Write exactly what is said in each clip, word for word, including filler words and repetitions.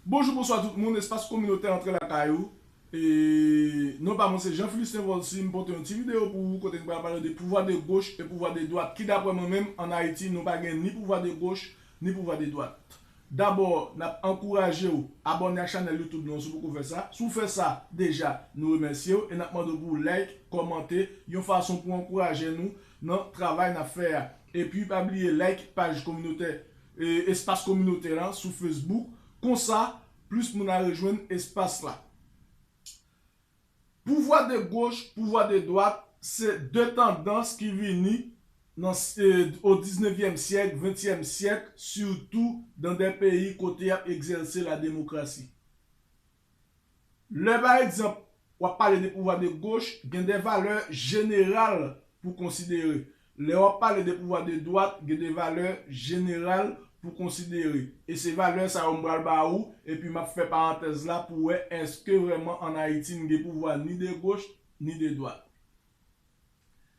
Bonjou, bonswa tout moun, espas kominotè antre lakay ou. E non pa mwen se Jean Philistin Volcy, m pote yon ti videyo pou ou kote n pral pale de pouvwa de goch e pouvwa de dwat ki daprè mwen menm ann Ayiti nou pa gen ni pouvwa de goch ni pouvwa de dwat. Dabò, n ap ankouraje w abòne ak chanèl YouTube nou an si w poko fè sa. Si w fè sa deja, nou remèsye w e n ap mande w pou w like, kòmante, yon fason pou w ankouraje nou nan travay n ap fè a. Epi pa bliye like paj kominotè, e, espas kominotè la sou Facebook. Konsa, plis moun a rejwenn espas la. Pouvwa de goch, pouvwa de dwat, se de tandans ki vini nan, e, o diznevyèm syèk, ventyèm syèk, sitou dan de peyi kote y ap egzèse la demokrasi. Lè, pa egzanp, w ap pale de pouvwa de goch, gen de valè jeneral pou konsidere. Lè w ap pale de pouvwa de dwat, gen de valè jeneral pou konsidere. E se valè sa yo m pral ba ou, epi m ap fè parantèz la pou wè èske vrèman ann Ayiti n gen pouvwa ni de goch, ni de dwat.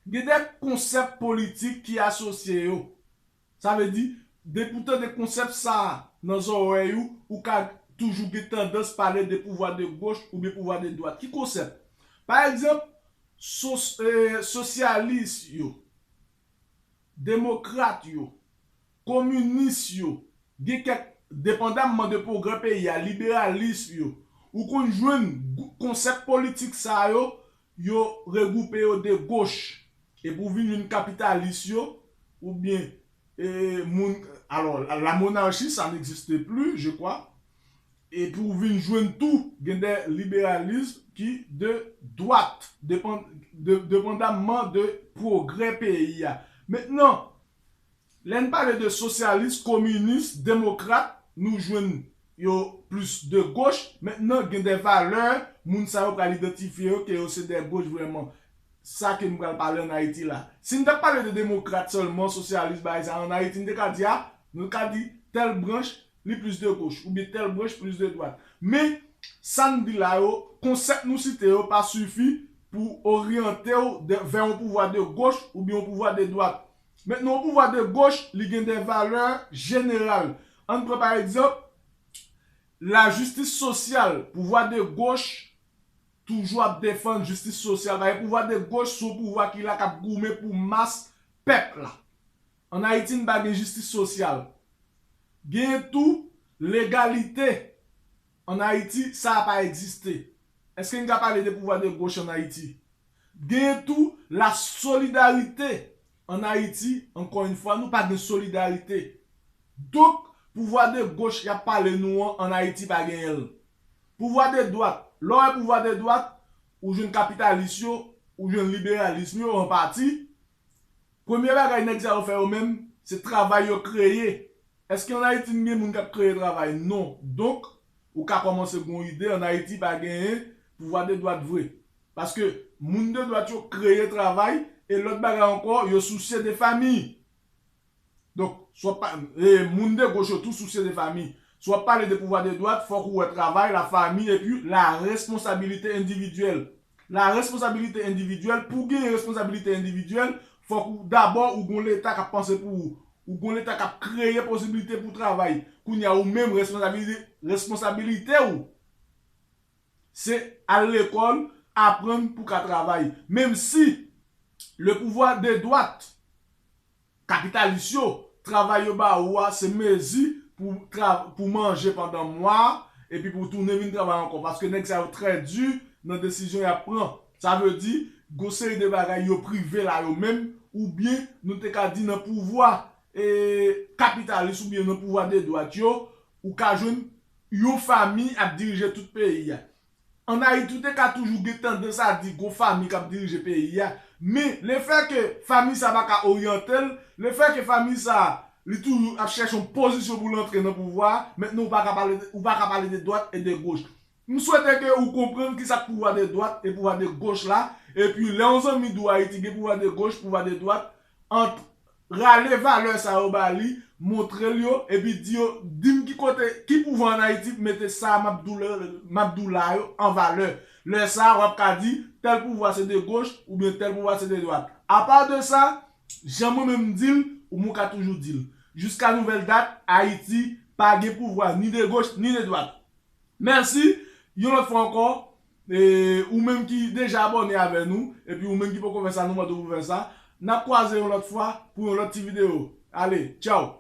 Gen de konsèp politik ki asosye yo. Sa vle di, depi w tande konsèp sa a nan zòrèy ou, ou ka toujou gen tandans pale de pouvwa de goch oubyen pouvwa de dwat. Ki konsèp? Pa egzanp, sos-, e, sosyalis yo, demokrat yo, kominis yo, gen kèk, depandamman de pwogrè peyi a, liberalis yo, ou konn jwenn gou-, konsèp politik sa yo, yo regwoupe yo de goch. Epi w vin jwenn kapitalis yo, oubyen, e, moun, alò, la, la monarchie, ça n'existe plus, je crois. Epi w vin jwenn tou, gen de libéralisme ki de dwat, depan-, de, depandamman de pwogrè peyi a. Mentnan, lè n pale de sosyalis, kominis, demokrat, nou jwenn yo plis de goch. Mentnan, gen de valè, moun sa yo pral idantifye yo ke yo se de goch vrèman. Sa ke nou pral pale ann Ayiti la. Si n t ap pale de demokrat sèlman, sosyalis, bagay sa, ann Ayiti, n te ka di, a, nou ka di tèl branch, li plis de goch, oubyen tèl branch plis de dwat. Men, sa n di la yo, konsèp nou site yo pa sifi pou oryante w de, vè yon pouvwa de goch oubyen yon pouvwa de dwat. Mentnan, yon pouvwa de goch, li gen de valè jeneral. Ann pran pa egzanp, lajistis sosyal, pouvwa de goch toujou ap defann jistis sosyal. Paske pouvwa de goch se yon pouvwa ki la k ap goumen pou mas pèp la. Ann Ayiti, n pa gen jistis sosyal. Gen tou legalite. Ann Ayiti, sa a pa egziste. Èske n ka pale de pouvwa de goch ann Ayiti? Gen tou la solidarite. Ann Ayiti, ankò yon fwa, nou pa gen solidarite. Donk, pouvwa de goch y ap pale nou an, ann Ayiti pa genyen l. Pouvwa de dwat, lè w wè pouvwa de dwat, ou jwenn kapitalis yo, ou jwenn liberalism yo an pati. Premye bagay nèg sa yo fè yo menm, se travay yo kreye. Èske ann Ayiti n gen moun k ap kreye travay? Non. Donk, ou ka kòmanse gen yon ide, ann Ayiti pa genyen pouvwa de dwat vre. Paske moun de dwat yo kreye travay, e lòt bagay ankò, yo sousye de fanmi. Donk, si w ap pa-, e, moun de goch yo tou sousye de fanmi. Si w ap pale de pouvwa de dwat, fòk ou wè travay, lafanmi, epi la responsabilite endividyèl. La responsabilite endividyèl, pou genyen responsabilite endividyèl, fòk ou dabò ou gon Leta k ap panse pou ou. Ou gon Leta k ap kreye posiblite pou travay. Kounye a ou menm responsabilite, responsabilite w, se al lekòl, aprann pou ka travay. Menm si le pouvoir de dwat, kapitalis yo, travay yo ba ou a, se mezi pou tra-, pou manje pandan mwa a, epi pou tounen vin travay ankò. Paske nèg sa yo trè di nan desizyon y ap pran. Sa vle di, gon seri de bagay yo prive la yo menm, oubyen nou te ka di nan pouvwa, e, kapitalis oubyen nan pouvwa de dwat yo, ou ka jwenn yon fanmi ap dirije tout peyi a. Ann Ayiti, ou te ka toujou gen tandans a di gon fanmi k ap dirije peyi a. Men, lefètke fanmi sa pa ka oryante l, lefètke fanmi sa, li toujou ap chèche yon pozisyon pou l antre nan pouvwa a, mentnan ou pa ka pale, ou pa ka pale de dwat e de goch. M swete ke ou konprann kisa k pouvwa de dwat e pouvwa de goch la, epi lè yon zanmi di w Ayiti gen pouvwa de goch, pouvwa de dwat, ant rale valè sa yo ba li, montre l yo, epi di yo, di m ki kote, ki pouvwa ann Ayiti mete sa m ap di w la, m ap di w la yo an valè. Lè sa a, w ap ka di, tèl pouvwa se de goch, oubyen tèl pouvwa se de dwat. Apa de sa, jan mwen menm m di l, ou m ou ka toujou di l. Jiska nouvèl dat, Ayiti pa gen pouvwa ni de goch, ni de dwat. Mèsi yon lòt fwa ankò. E ou menm ki deja abòne avè nou, epi ou menm ki poko fè sa, nou mande w pou fè sa. N ap kwaze yon lòt fwa pou yon lòt ti videyo. Ale, tchaw!